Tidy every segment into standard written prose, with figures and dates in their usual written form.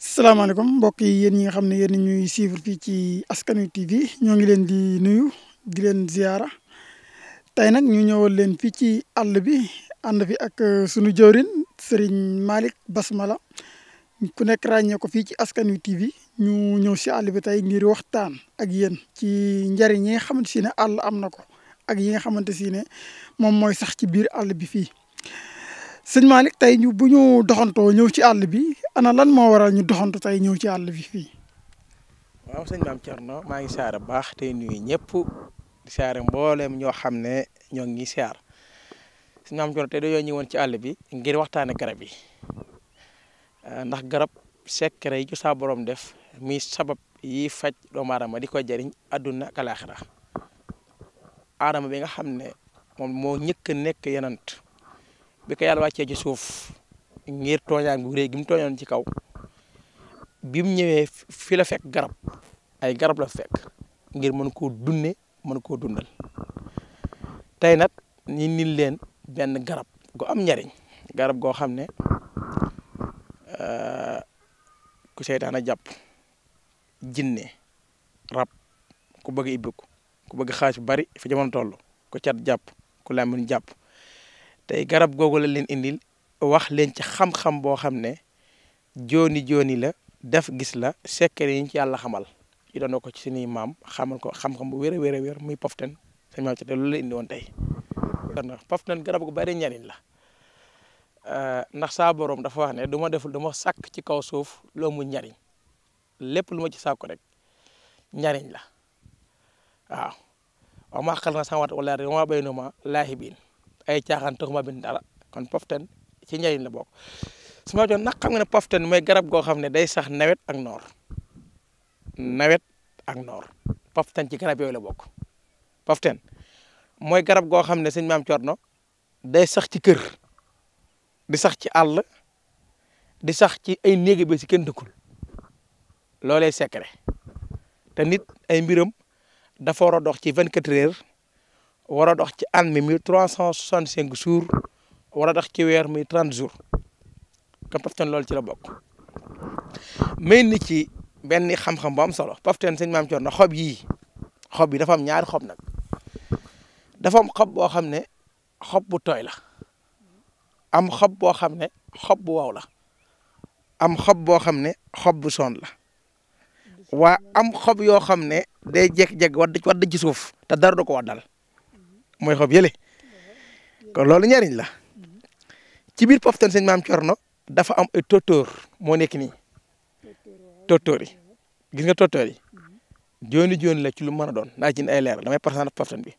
salaamaaleykum mbokk yi yéen ñi nga xam ne yéen ñuy suivre fii ci Askan Wi TV ñoo ngi leen di nuyu di leen ziara tey nag ñu ñëwal leen fii ci àll bi ànd fi ak sunu jëwrin Serigne Malick Basmala ku nekk ràññee ko fii ci Askan Wi TV ñu ñëw si àll bi tey ngir waxtaan ak yéen ci njariñ yi nga xamante si ne àll am na ko ak yi nga xamante si ne moom mooy sax ci biir àll bi fii. sëñ Malick tey bu ñu doxantoo ñëw ci àll bi ana lan moo waral ñu doxantu tey ñëw ci àll bi fii. waaw sëñ Maam Thierno maa ngi siyaare baax tey nuyu ñëpp di siyaare mbooleem ñoo xam ne ñoo ngi siyaar sëñ Maam Thierno tey dañoo ñëwoon ci àll bi ngir waxtaane garab yi ndax garab secret yi ci saa borom def muy sabab yi faj doomu aadama di ko jariñ àdduna ak alaaxira aadama bi nga xam ne moom moo ñëkk a nekk yenant bi ko yàlla wàccee ci suuf ngir tooñaan bu réy gi mu tooñoon ci kaw bi mu ñëwee fi la fekk garab ay garab la fekk ngir mën koo dunne mën koo dundal tey nag ñu nil leen benn garab gu am njariñ garab goo xam ne ku seytaan a jàpp jinne rab ku bëgg ibbiku ku bëgg xaalis bu bari fi jamono toll ku cat jàpp ku làmmiñ jàpp tey garab googu la leen indil wax leen ci xam-xam boo xam ne jooni la def gis la secret yi ñu ci yàlla xamal yi doon ko ci suñuy maam xamal ko xam-xam bu wér a wér muy poften sëñ maam ci te loolu la indi woon tey poften garab gu bari njariñ la ndax saa borom dafa wax ne du ma sàkk ci kaw suuf loo mu njariñ lépp lu ma ci sàkku rek njariñ la waaw waaw maa xal na samawat wala rek maa bay noma laahibiin ay caaxaan taxuma bind dara kon poften ci njariñ la bokk su ma joon nag xam nga ne poften mooy garab goo xam ne day sax nawet ak noor poften ci garab yooyu la bokk poften mooy garab goo xam ne sëñ Maam Thierno day sax ci kër di sax ci àll di sax ci ay néegi bi si kenn dëkkul loolee secret te nit ay mbiram dafa war a dox ci 24 heures war a dox ci an mi 365 jours war a dox ci weer muy 30 jours kon poften loolu ci la bokk may ni ci benn xam-xam bu am solo poften sëñ Maam Thierno xob yi dafa am ñaari xob nag dafa am xob boo xam ne xob bu tooy la am xob boo xam ne xob bu wow la am xob boo xam ne xob bu son la waa am xob yoo xam ne day jékki-jékki wadd ci suuf te dara du ko waddal mooy xob yële kon loolu njariñ la ci biir poften sëñ Maam Thierno dafa am ay tóotóor moo nekk nii tóotóor yi gis nga tóotóor yi jooni la ci lu mën a doon naa ci ay leer damay parsan poften bi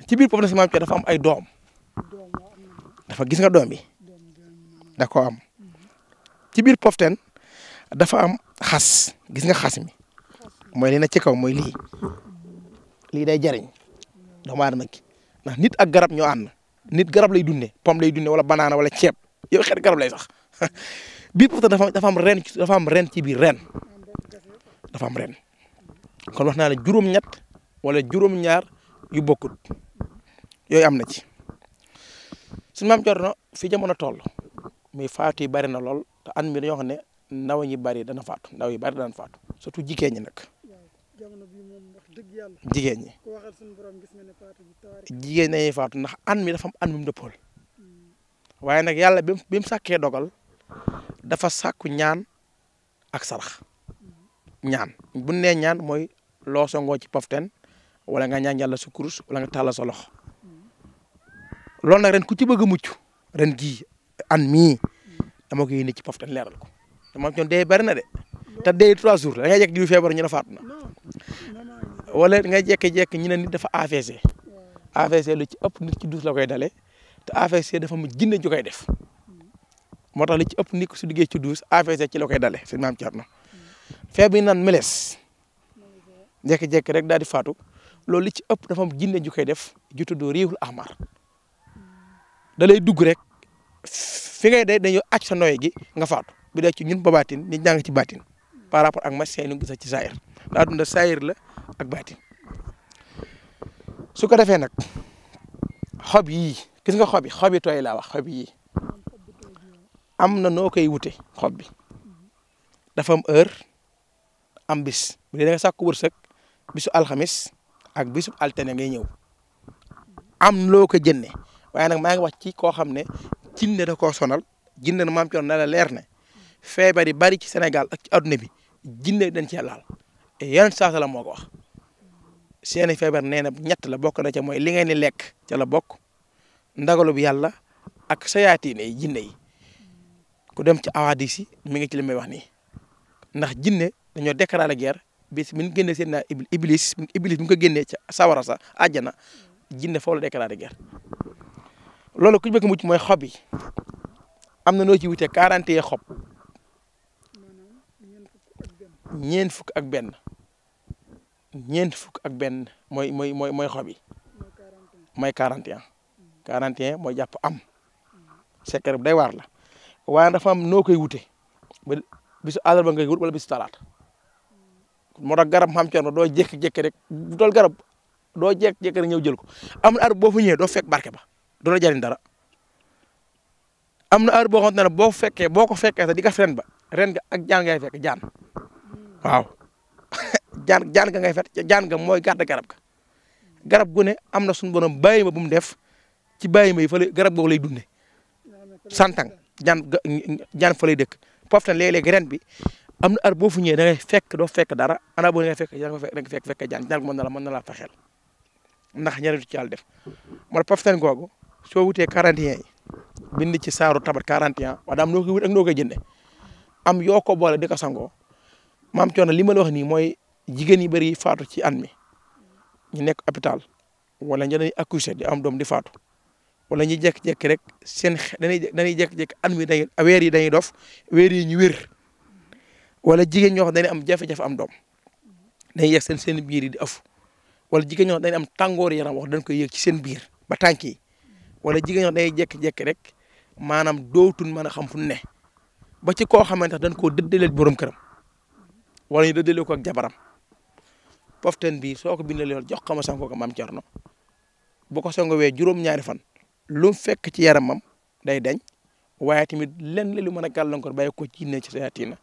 ci biir poften sëñ Maam Thierno dafa am ay doom dafa gis nga doom bi da ko am ci biir poften dafa am xas gis nga xas mi mooy li na ci kaw mooy lii day jariñ doomu aadama ki ndax nit ak garab ñoo ànd nit garab lay dunde pomme lay dunde wala banaana wala ceeb yow xeet garab lay sax biir poften dafa am ren ci biir ren dafa am ren kon wax naa la juróom-ñett wala juróom-ñaar yu bokkut yooyu am na ci suñu Maam Thierno fi jamono toll muy faatu yi bari na lool te an mi dañoo xam ne ndaw ñi bari dana faatu ndaw yi bari dana faatu surtout jigéen ñi nag jigéen ñi jigéen ñi faatu ndax an mi dafa am an mi mu dëppool waaye nag yàlla bi mu sàkkee dogal dafa sàkku ñaan ak sarax ñaan bu nee ñaan mooy loo songoo ci poften wala nga ñaan yàlla sa kurus wala nga tàllal sa loxo loolu nag ren ku ci bëgg a mucc ren jii an mii dama ko yéene ci poften leeral ko dama ñoon dee bari na de te dee 3 jours da ngay jekk di feebar ñu ne faatu na wala ngay jekki-jekki ñu ne nit dafa AVC lu ci ëpp nit ci duus la koy dale te AVC dafa mu jinne ju koy def moo tax li ci ëpp nit ko su duggee ci duus AVC ci la koy dale sëñ Maam Thierno feebar yi naan meles jekki-jekki rek daal di faatu loolu li ci ëpp dafa am jinne ju koy def ju tudd riixul ahmar da lay dugg rek fi ngay day dañoo acc sa noy gi nga faatu bi dee ci ñun ba baatin ñu jàng ci baatin par rapport ak médecin yi ñu gis ci saayir daa dunda saayir la ak baatin su ko defee nag xob yii gis nga xob yi tooy laa wax xob yii am na noo koy wute xob bi dafa am heure am bis bu dee da nga sàkku wërsëg bisu alxamis ak bisu altine ngay ñëw am loo ko jënne waaye nag maa ngi wax ci koo xam ne jinne da koo sonal jinne na maam Thierno na la leer ne feebar yi bari ci Sénégal ak ci adduna bi jinne dañ cee laal yeneen saasa la moo ko wax seeni feebar nee na ñett la bokk na ca mooy li ngeen di lekk ca la bokk ndagalu bi yàlla ak sayaatiine yi jinne yi ku dem ci awaadis yi mi ngi ci li may wax nii ndax jinne dañoo déclaré guerre bis mi ngi génnee seen naa iblis mi ngi ko génnee ca sawara sa àjjana jinne foofu la déclaré guerre loolu ku ñu bëgg mucc mooy xob yi am na noo ci wute 41 xob ñeent fukk ak benn mooy xob yi mooy 41 mooy jàpp am secret bu day waar la waaye dafa am noo koy wute ba bisu àllarba ngay wut wala bisu talaata moo tax garab Maam Thierno doo jékki-jékki rek bu dool garab doo jékki-jékki rek ñëw jël ko am na heure boo fa ñëwee doo fekk barke ba doo la jariñ dara am na heure boo xamante ne boo ko fekkee sax di gas ren ga ak jaan ngay fekk jaan waaw jaan ga ngay fekk jaan ga mooy gàdd garab gu ne am na suñu borom bàyyi ma bu mu def ci bàyyi ma yi fa lay garab boobu lay dunde santang jaan fa lay dëkk poftan léeg-léeg ren bi am na heure boo fu ñëwee da ngay fekk doo fekk dara ana boo ngay fekk da nga fekk jaan mën na la fexeel ndax ñaari ci yàlla def moo tax poftan googu soo wutee 41 yi bind ci saaru tabat 41 waa daam noo koy wut ak noo koy jënde am yoo ko boole di ko sangoo Maam Thierno li ma la wax nii mooy jigéen yi bëri faatu ci an mi ñu nekk hôpital wala ñu dañuy accoucher di am doom di faatu wala ñuy jékki-jékki rek dañuy jékki-jékki an mi weer yi dañuy dof weer yi ñu wér wala jigéen ñoo xam dañuy am jafe-jafe am doom dañuy yegg seen biir yi di ëff wala jigéen ñoo xam dañuy am tàngoor yaram wax dañ koy yëg ci seen biir ba tànk yi wala jigéen ñoo xam dañuy jékki-jékki rek maanaam dootul mën a xam fu ne ba ci koo xamante ne dañ koo dëddaleel borom këram wala ñu dëddalee ko ak jabaram poften bi soo ko bindee lool jox ko ma sangoo ko Maam Thierno bu ko sangowee juróom-ñaari fan lu mu fekk ci yaramam day dañ waaye tamit lenn lu mën a gàllankoor bàyyi ko ci ne ci sayaatina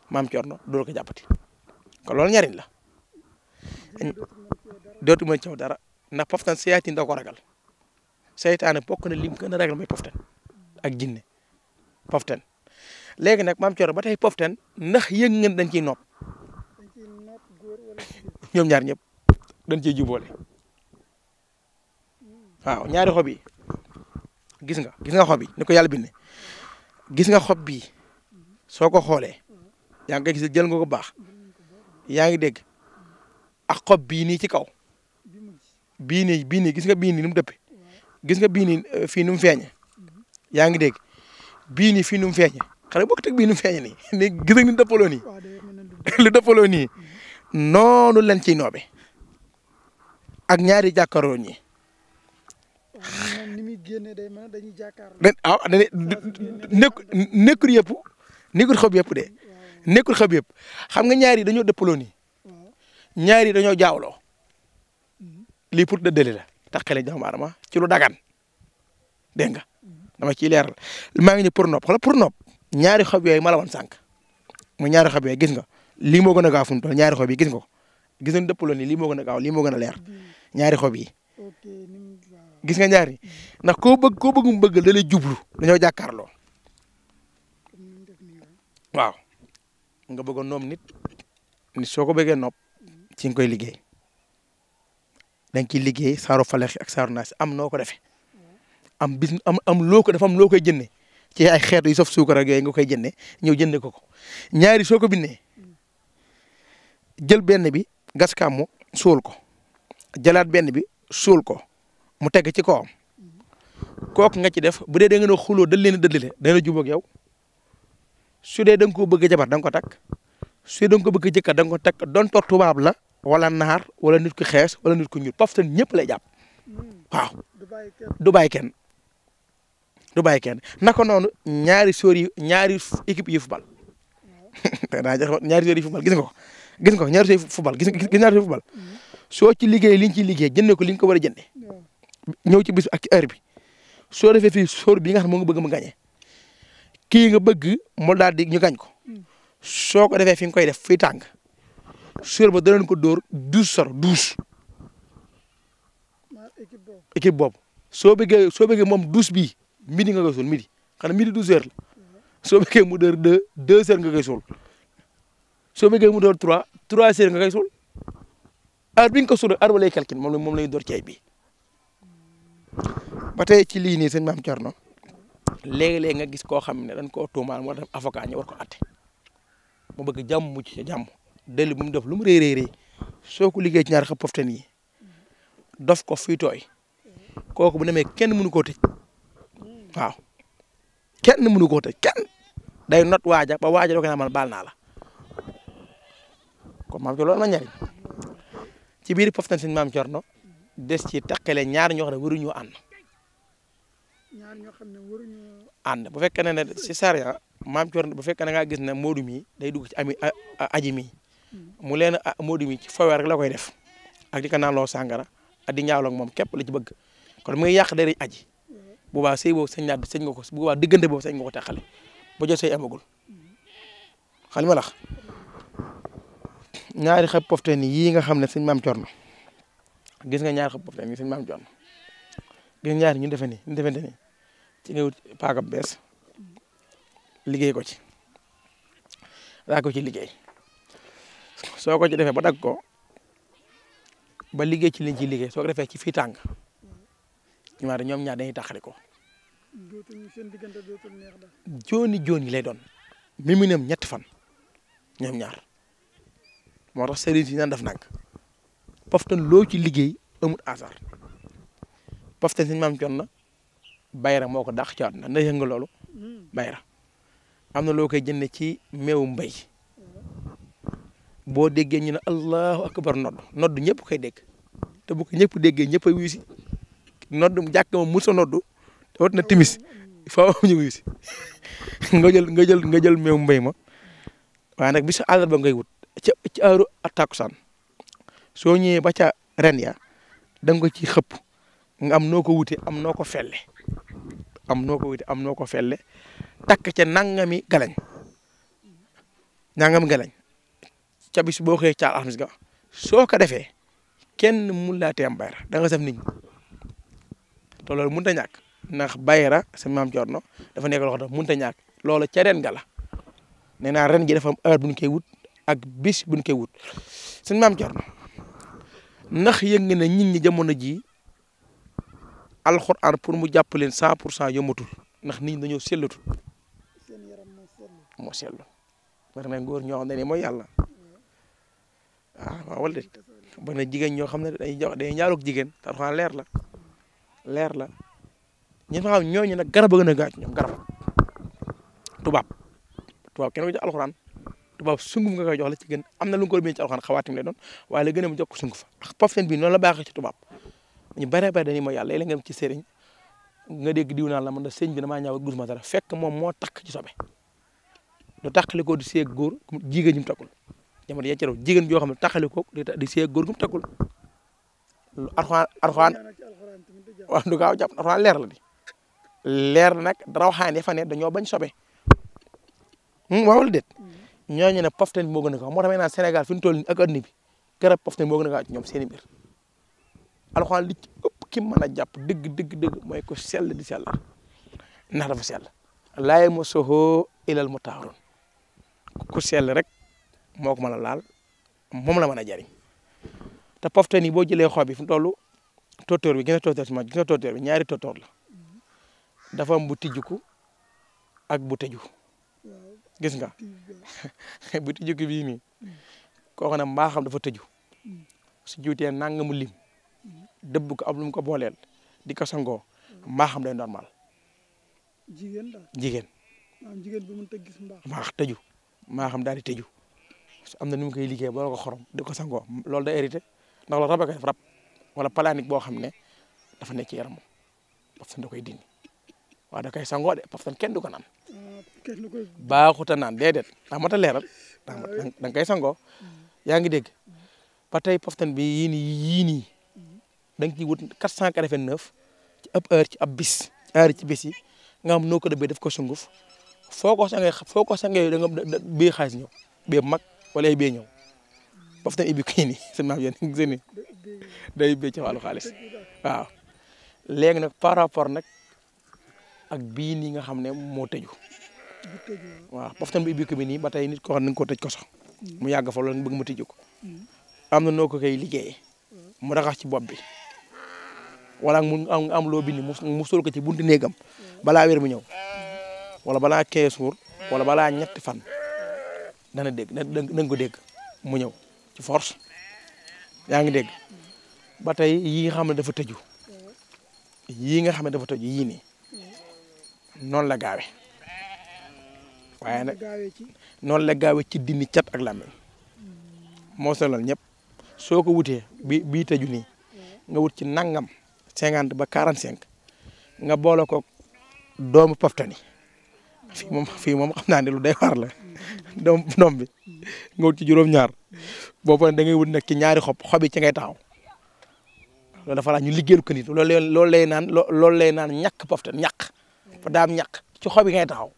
Maam Thierno dool ko jàppati kon loolu njariñ la dootu mën ci dara ndax poftan sayaatin da ko ragal saytaane bokk na lim gën a ragal mooy poftan ak jinne poftan léegi nag Maam Thierno ba tey poftan ndax yëg ngeen dañ ciy nopp ñoom ñaar ñëpp dañ ciy jubóole waaw ñaari xob yi gis nga xob yi ni ko yàlla bindee gis nga xob bii soo ko xoolee yaa ngi koy gis jël nga ko baax yaa ngi dégg ak xob bii nii ci kaw bii nii gis nga bii nii nu mu dëppee gis nga bii nii fii nu mu feeñee yaa ngi dégg bii nii fii nu mu feeñee xale boo ko teg bii nu mu feeñee nii gis nga ni dëppaloo nii lu dëppaloo nii noonu lañ ciy noobe ak ñaari jàkkaarloo ñi nekkul yëpp nekkul xob yëpp de nekkul xob yëpp xam nga ñaari dañoo dëppaloo nii ñaari dañoo jaawloo lii pour dëddale la taxale doomu aadama ci lu dagan dégg nga dama ciy leeral maa ngi ni pour nopp xoolal pour nopp ñaari xob yooyu ma la woon sànq mu ñaari xob yooyu gis nga lii moo gën a gaaw fu mu toll ñaari xob yi gis nga ko gis nga dëppaloo nii lii moo gën a gaaw lii moo gën a leer ñaari xob yi gis nga ñaari ndax koo bëgg mu bëgg da lay jublu dañoo jàkkaarloo waaw nga bëgg a noom nit soo ko bëggee nopp ci nga koy liggéey da nga ciy liggéey saaru falex ak saaru naas am noo ko defee am loo ko dafa am loo koy jëndee ci ay xeetu yu saf suukar ak yooyu nga koy jëndee ñëw jëndee ko ñaari soo ko bindee jël benn bi gas kàmmu suul ko jëlaat benn bi suul ko mu teg ci kawam kooku nga ci def bu dee da nga ne xuloo dal leen a dëddale dana jubóog yow su dee da nga koo bëgg jabar da nga ko takk su dee da nga ko bëgg jëkkër da nga ko takk doon toog tubaab la wala naar wala nit ku xees wala nit ku ñuul poftan ñëpp lay jàpp waaw du bàyyi kenn du bàyyi kenn naka noonu ñaari équipe yi football ñaari sóor yi football gis nga ko ñaari sóor yi football gis ñaari sóor yi football soo ci liggéey li ñu ciy liggéey jëndee ko li nga ko war a jëndee ñëw ci bis ak ci heure bi soo defee fii sóor bi nga xam ne moo nga bëgg mu gañe kii nga bëgg mu daal di ñu gañ ko soo ko defee fi nga koy def fii tàng suur ba danañ ko dóor 12 équipe boobu soo bëggee moom 12 bii midi nga koy suul midi xanaa midi 12h la soo bëggee mu dóor 2h nga koy suul soo bëggee mu dóor 3h nga koy suul heure bi nga ko suul heure ba lay calcul moom lay door ceeb bi ba tey ci lii nii sëñ Maam Thierno léegi-léegi nga gis koo xam ne dañ koo tuumaal moo def avocat ñu war ko atte mu bëgg jàmm mucc ca jàmm dellu bu mu def lu mu réeréeré soo ko liggéey ci ñaar xëpp poftan yi dof ko fii tooy kooku bu demee kenn mënu koo tëj waaw kenn mënu koo tëj kenn day not waaja ba waaja doo ko naa man baal naa la kon maam ci loolu ma ñariñ ci biir poftan sëñ Maam Thierno des ci takkale ñaar ñoo xam ne waruñoo ànd ànd bu fekkee ne si sariya Maam Thierno bu fekkee ne nga gis ne Modou mi day dugg ci aji mi mu leen Modou mi ci fawee rek la koy def ak di ko naan loo sàngara ak di ñaawloo ak moom képp la ci bëgg kon muy yàq dara aji bu baax sëy boobu sañ nga ko bu baax diggante boobu sañ nga ko teqale ba jot sëy amagul xalima lax ñaari xëpp pofteen yii nga xam ne sëñ Maam Thierno gis nga ñaari xëpp pofteen yi sëñ Maam Thierno gis nga ñaari ñu defee ni ci nga wut paaka bees liggéey ko ci daa ko ci liggéey soo ko ci defee ba dagg ko ba liggéey ci liñ ciy liggéey soo ko defee ci fii tàng ñoom ñaar dañuy taxali ko jooni lay doon minimum 3 fan ñoom ñaar moo tax sëriñ si naan def nag poftan loo ci liggéey amul hasard poftan sëñ Maam Thierno bayra moo ko dàq ci àdduna na yënga loolu bayra am na loo koy jënde ci meewu mbay boo déggee ñu ne allahu akbar nodd ñëpp koy dégg te bu ko ñëpp déggee ñëpp a wuyu si nodd jàkk ma musa nodd te wat na timis faaw ñu wuyu si nga jël meewu mbay ma waaye nag bisu àllarba ngay wut ci heure takkusaan soo ñëwee ba ca ren ya da nga ko ci xëpp nga am noo ko wute am noo ko felle takk ca nangami galañ ca bis boo xëyee ca alxames ga soo ko defee kenn mun laa tee am bayra da nga saf nit ñi te loolu mënut a ñàkk ndax bayra sa Maam Thierno dafa nekk loo xam ne mënut a ñàkk loolu ca ren ga la nee naa ren ji dafa am heure bu ñu koy wut ak bis bu ñu koy wut sëñ Maam Thierno ndax yëg nga ne nit ñi jamono ji alxuraan pour mu jàpp leen 100% yombatul ndax nit ñi dañoo sellatul moo sellu bari na góor ñoo xam ne nii mooy yàlla waaw wala déet bari na jigéen ñoo xam ne dañuy ñaaloog jigéen te alxuraan leer la ñi nga xam ñooñu nag garab a gën a gaac ñoom garab tubaab kenn ko jox alxuraan tubaab sunguf nga koy jox la ci gën am na lu nga ko ci alxuraan xawaatim lay doon waaye la gën a mu jox ko sunguf ak poften bi noonu la baaxee ci tubaab ñu bare dañuy mooy yàlla léeg-léeg nga dem ci sëriñ nga dégg diw naan la man da sëñ bi damaa ñaaw ak gisuma dara fekk moom moo takk ci sobe du takkali ko di seeg góor jigéen ñi mu takkul jamono yecc raw jigéen joo xam ne takkali ko di seeg góor gu mu takkul arxaan waaw du gaaw jàpp arxaan leer la di leer na nag rawxaan ya fa ne dañoo bañ sobe waaw wala déet ñooñu ne poften bi moo gën a gaaw moo tax may naan Sénégal fi mu toll nii ak adduna bi garab poften moo gën a gaaw ci ñoom seen i mbir alxuraan li ci ëpp ki mën a jàpp dëgg mooy ko sell di sell ndax dafa sell laa yamassuhu illal mutahharun ku sell rek moo ko mën a laal moom la mën a jariñ te poften yi boo jëlee xob bi fu mu toll tóotóor bi gis nga tóotóor bi ñaari tóotóor la dafa am bu tijjuku ak bu tëju gis nga bu tijjuku bii nii koo xam ne mbaa xam dafa tëju su jiwtee nangamu lim dëbb ko am lu mu ko booleel di ko sangoo mbaa xam day normal jigéen bi mënut a gis mbaax tëju maa xam daal di tëju am na nu mu koy liggéey boo ko xorom di ko sangoo loolu day hérité ndax loolu rab a koy def rab wala palanique boo xam ne dafa nekk ci yaram poftan da koy dindi waaw da koy sangoo de poftan kenn du ko naan baaxut a naan déedéet daa mat a leeral da nga koy sangoo yaa ngi dégg ba tey poftan bi yii nii da nga ciy wut 489 ci ab heure ci ab bis heure ci bis yi nga xam noo ko dëbbee def ko sunguf foo ko sangee da nga bee xaalis ñëw bee mag wala ay bee ñëw poftan ibbi kii nii seen maam yéen gis ni day bee ci wàllu xaalis waaw léegi nag par rapport nag ak bii nii nga xam ne moo tëju waaw poftan bi ibbi ko bi nii ba tey nit ko xam ne nga ko tëj ko sax mu yàgg fa loolu bëgg mu tëju ko am na noo ko koy liggéeyee mu raxas ci bopp bi wala mu am loo bind mu sol ko ci buntu néegam balaa weer mu ñëw wala balaa 15 jours wala balaa ñetti fan dana dégg danga ko dégg mu ñëw ci force yaa ngi dégg ba tey yii nga xam ne dafa tëju yii nga xam ne dafa tëju yii nii noonu la gaawe waaye nag noonu la gaawe ci dindi cat ak làmmiñ moo sonal ñëpp soo ko wutee bii tëju nii nga wut ci nangam 50 ba 45 nga boole ko doomu poftani fii moom xam naa ne lu day war la doom bi nga wut ci juróom-ñaar boobu da ngay wut nag ci ñaari xob yi ci ngay taxaw loolu dafa la ñu liggéeyal ko nit loolu lay naan ñàkk poftan ñàkk fa daam ñàkk ci xob yi ngay taxaw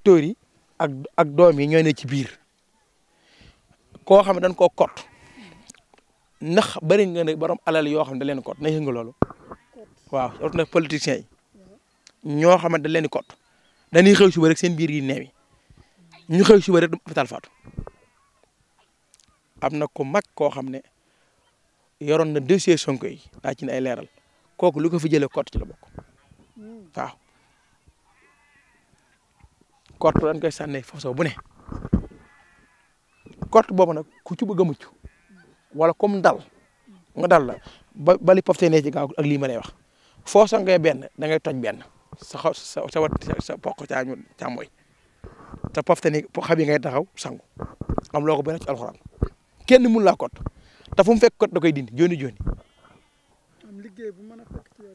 tóor yi ak doom yi ñooy ne ci biir koo xam ne dañ koo kot ndax bari nga ne borom alal yoo xam ne da leen kot na yëngu loolu waaw surtout nag politiciens yi ñoo xam ne da leen kot dañuy xëy suba rek seen biir yi neewi ñu xëy suba rek du hôpital faatu am na ko mag koo xam ne yoroon na dossier Sonko yi daa ci ne ay leeral kooku lu ko fi jëlee kot ci la bokk waaw kot dañ koy sànnee façon bu ne kot boobu nag ku ci bëgg a mucc wala comme dal nga dal la bali pofte ne ci gaaw ak lii ma lay wax foo sangee benn da ngay toj benn sa poq càmmooy te pofte ni xam yi ngay taxaw sangu am loo ko benn ci alxuraan kenn mun laa kot te fu mu fekk kot da koy dindi joni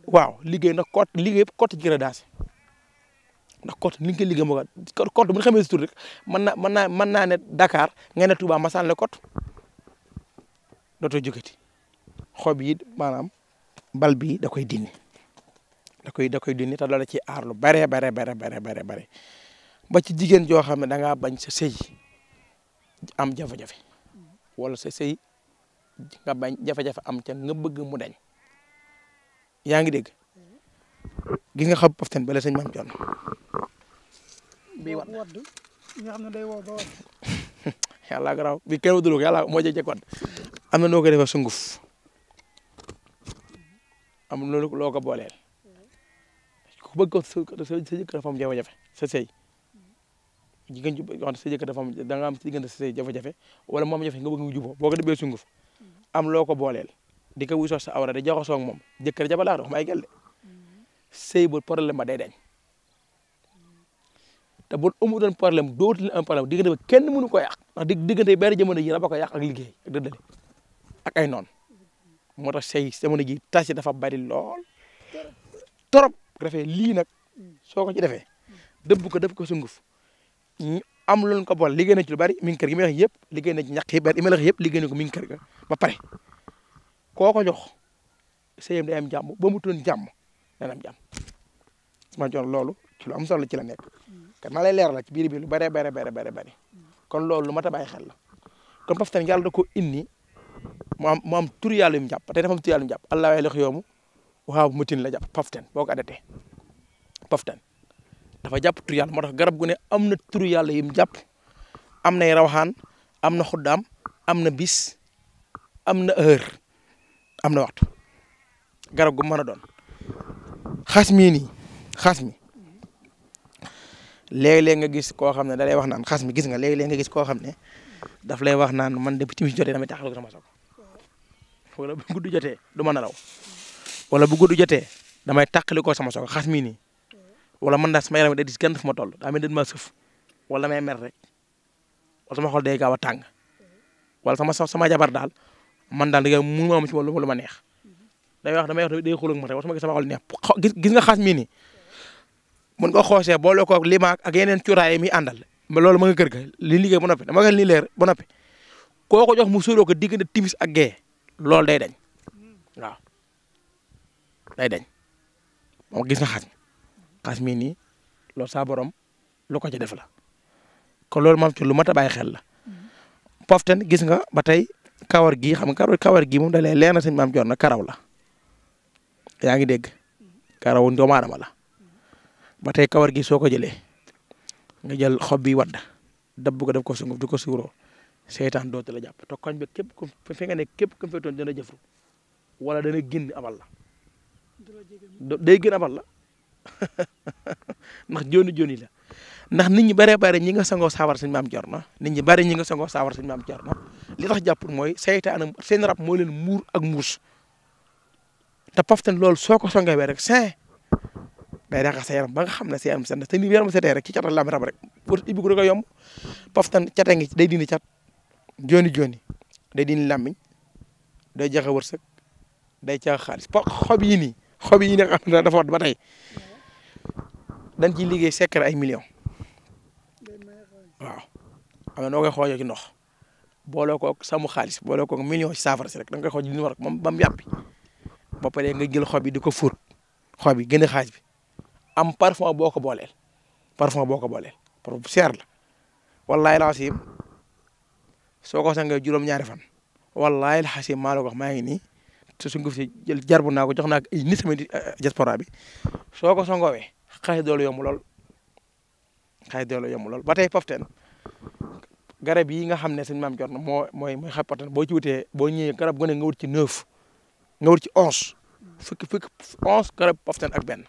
waaw liggéey nag kot liggéey yëpp kot ci daase ndax kot li nga koy liggéey moo kot bu ñu xamee si tur rek mën naa ne Dakar nga ne Touba masaan la kot dootoo jógati xob yi maanaam bal bi da koy dindi da koy dindi te loolu ci aar lu bare ba ci jigéen joo xam ne da ngaa bañ sa sëy am jafe-jafe wala sa sëy nga bañ jafe-jafe am ca nga bëgg mu dañ yaa ngi dégg gi nga xam poftan bala sëñ Maam Jonn bii wadd nga xam ne day woo ba wadd yàlla garaaw bi kenn waduloo ko yàlla moo jëjëk wadd am na noo ko defee sunguf am loolu loo ko booleel ku bëgg ko sa jëkkër dafa am jafe-jafe sa sëy jigéen ju wax sa jëkkër dafa am da nga am diggante sa sëy jafe-jafe wala moom jafe nga bëgg mu juboo boo ko defee sunguf am loo ko booleel di ko wisoo sa awra da jaxasoo ak moom jëkkër ja balaa wax may gel de sëy bu problème ba day dañ te bu amutoon problème dootul am problème diggante ba kenn mënu ko yàq ndax diggante yi benn jamono ji raba ko yàq ak liggéey ak dëddale ak ay noonu moo tax sëy jamono ji tas yi dafa bari lool trop defee lii nag soo ko ci defee dëbb ko sunguf am loolu ko boole liggéey na ci lu bari mi ngi kër gi may wax yëpp liggéey na ci ñàkk yi bari imelax yëpp liggéey na ko mi ngi kër ga ba pare koo ko jox sëyam day am jàmm ba mu toon jàmm dana am jàmm ma jox loolu ci lu am solo ci la nekk kat maa lay leeral ci biir bi lu bari kon loolu lu mat a bàyyi xel la kon poftan yàlla da ko indi mu am tur yàlla yu mu jàpp tey dafa am tur yàlla yu mu jàpp allah lex yoomu waaw mutin la jàpp poftan boo ko adatee poftan dafa jàpp tur yàlla moo tax garab gu ne am na tur yàlla yu mu jàpp am nay rawxaan am na xuddaam am na bis am na heure am na waxtu garab gu mën a doon xas mi léeg-léeg nga gis koo xam ne da lay wax naan xas mi gis nga léeg-léeg nga gis koo xam ne daf lay wax naan man de bu timis jotee damay taxaw sama soog wala bu gudd jotee du ma nelaw wala bu gudd jotee damay tàqali ko sama soog xas mi nii wala man daal sama yaram day dis gën fu ma toll daa mel ni dañ maa sëf wala damay mer rek wala sama xol day gaaw a tàng wala sama jabar daal man daal da mu ma am ci wala lu ma neex damay wax day xulóog ma rek wala sama sama xol neex gis nga xas mi nii mën nga xoosee boole ko limaak ak yeneen cuuraay yi muy àndal loolu ma nga kër ga li liggéey ba noppi dama nga li leer ba noppi koo ko jox mu sóoroo ko diggante timis ak gee loolu day dañ waaw day dañ moom gis na xas mi nii loolu saa borom lu ko ci def la kon loolu maam ci lu mat a bàyyi xel la poftan gis nga ba tey kawar gi xam nga kawar gi moom da lay leer na sëñ maam Coor na karaw la yaa ngi dégg karawu doomu aadama la ba tey kawar gi soo ko jëlee nga jël xob bi wadd dabb ko def ko sunguf di ko suuroo seytaan dootu la jàpp te koñ bi képp ku fi nga ne képp ku fetoon dana jëfru wala dana génn abal la day gën abal la ndax jooni la ndax nit ñi bëree bëri ñi nga sangoo saawar sëñ maam Coor na nit ñi bëri ñi nga sangoo saawar sëñ maam Coor na li tax jàpp mooy seytaan seen rab moo leen muur ak muus te poftan loolu soo ko songewee rek day raxas sa yaram ba nga xam ne sa yaram set na te ni yaram setee rek ci catal lam rab rek pour ibbi ko da koy yomb poftan cate ngi day dindi cat jooni day dindi làmmiñ day joxe wërsëg day caax xaalis xob yi nii xam ne dafa wat ba tey dañ ciy liggéey secret ay millions waaw xam nga noo koy xoojoo ci ndox booloo ko samu xaalis booloo ko million ci saafara si rek da nga koy xooj li ñu war a moom ba mu yàppi ba pare nga jël xob yi di ko fóot xob yi gën a xaaj bi am parfum boo ko booleel pour seer la wallahi alxasim soo ko sangee juróom-ñaari fan wallahi alxasim maa la ko wax maa ngi nii te su si jël jarbu naa ko jox naa ko ay nit sama diaspora bi soo ko songoowee xaalis doolu yomb lool ba tey poftan garab yi nga xam ne sëñ maam Coor na mooy xapatan boo ci wutee boo ñëwee garab gu ne nga wut ci 9 nga wut ci 11 fukki 11 garab poftan ak benn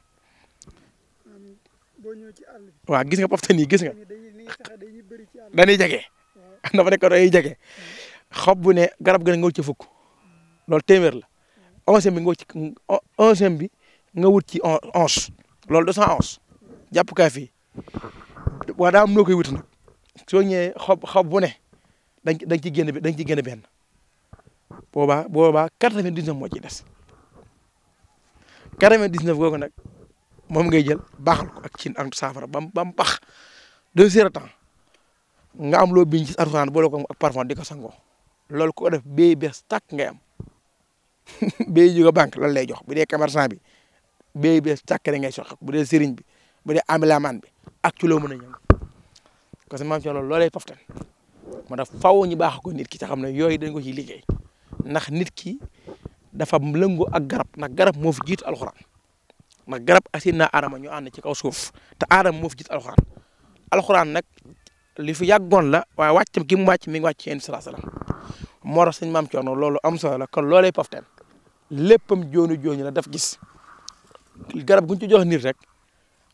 waaw gis nga poftan yi gis nga dañuy jege dafa nekk day jege xob bu ne garab gu ne nga wut ci fukk loolu téeméer la 11e bi nga wut ci 11 loolu 211 jàpp kaa fii waa daa am noo koy wuti nag soo ñëwee xob bu ne dañ ci génn benn boobaa 99 moo ciy des 99 googu nag moom ngay jël baaxal ko ak cin ak saafara ba mu bax 2 heures de temps nga am loo biñ ci arxuraan boole ko ak parfum di ko sangoo loolu ko def béy bees tàkk ngay am béy jóge banque lan lay jox bu dee commerçant bi béy bees tàkk ngay soxla bu dee sëriñ bi bu dee amilamaan bi ak ci loo mën a ñëw parce que maam ci loolu loolay poftan moo tax faaw ñu baax ko nit ki te xam ne yooyu dañ ko ciy liggéey ndax nit ki dafa lëngoo ak garab ndax garab moo fi jiitu alxuraan ndax garab asin na aadama ñu ànd ci kaw suuf te aadama moo fi jiitu alxuraan nag li fi yàggoon la waaye wàccam ki mu wàcc mi ngi wàcc ci yéen salaa salaam moo tax sëñ maam Coor loolu am solo la kon loolay poftan léppam jooni la daf gis garab guñ ci jox nit rek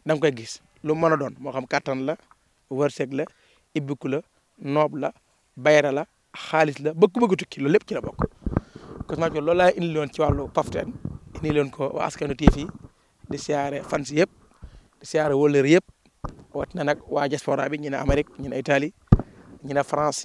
da nga koy gis lu mën a doon moo xam kattan la wërsëg la ibbiku la noob la bayra la xaalis la bëgg tukki loolu lépp ci la bokk kon maa loolu laa indi loon ci wàllu poftan indi loon ko waa Askanu TV di siyaare fans yëpp di siyaare wóllëre yëpp wat na nag waa diaspora bi ñu ne Amérique ñu ne Italie ñu ne France